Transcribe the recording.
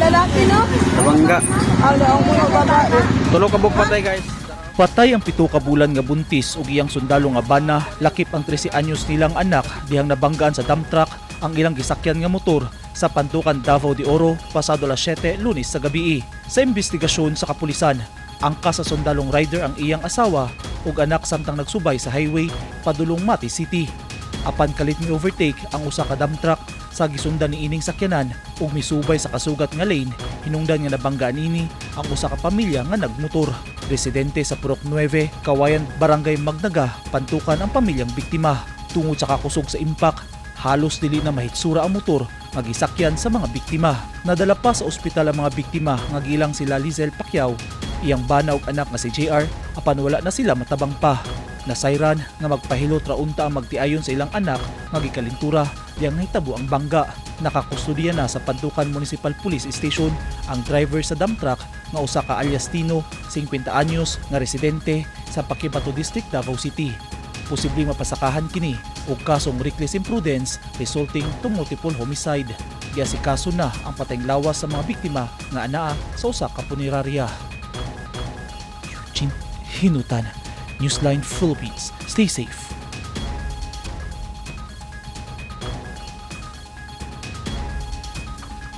Lalaki, no? Nabangga. Ano, ang mga babae. Tulo ka buok patay, guys. Patay ang 7 ka bulan nga buntis ug iyang sundalo nga bana, lakip ang 13 anyos nilang anak, dihang nabanggaan sa dump truck ang ilang gisakyan nga motor sa Pantukan, Davao de Oro, pasado alas 7 Lunes sa gabi. Sa investigasyon sa kapulisan, angka sa sundalong rider ang iyang asawa ug anak samtang nagsubay sa highway padulong Mati City. Apan kalit mi overtake ang usa ka dump truck sa gisundan ni ining sakyanan ug misubay sa kasugat nga lane, hinungdan nga nabanggaan ini ang usa ka pamilya nga nagmotor. Residente sa Purok 9, Kawayan, Barangay Magnaga, Pantukan ang pamilyang biktima. Tungod sa kakusog sa impact, halos dili na mahitsura ang motor nga gisakyan sa mga biktima. Nadala pa sa ospital ang mga biktima nga gilang sila Lizel Pacquiao, iyang bana ug anak nga si JR, apan wala na sila matabang pa. Nasayran nga magpahilot ra unta ang magtiayon sa ilang anak nga gikalintura diyang nahitabo ang bangga. Nakakustudiya na sa Pantukan Municipal Police Station ang driver sa dump truck nga usa ka alias Tino, 50 anyos, nga residente sa Paquibato District, Davao City. Posibleng mapasakahan kini og kasong reckless imprudence resulting to multiple homicide. Giasikaso na ang patayng lawas sa mga biktima nga anaa sa usa ka punerarya. Eugene Hinutan, Newsline Philippines. Stay safe.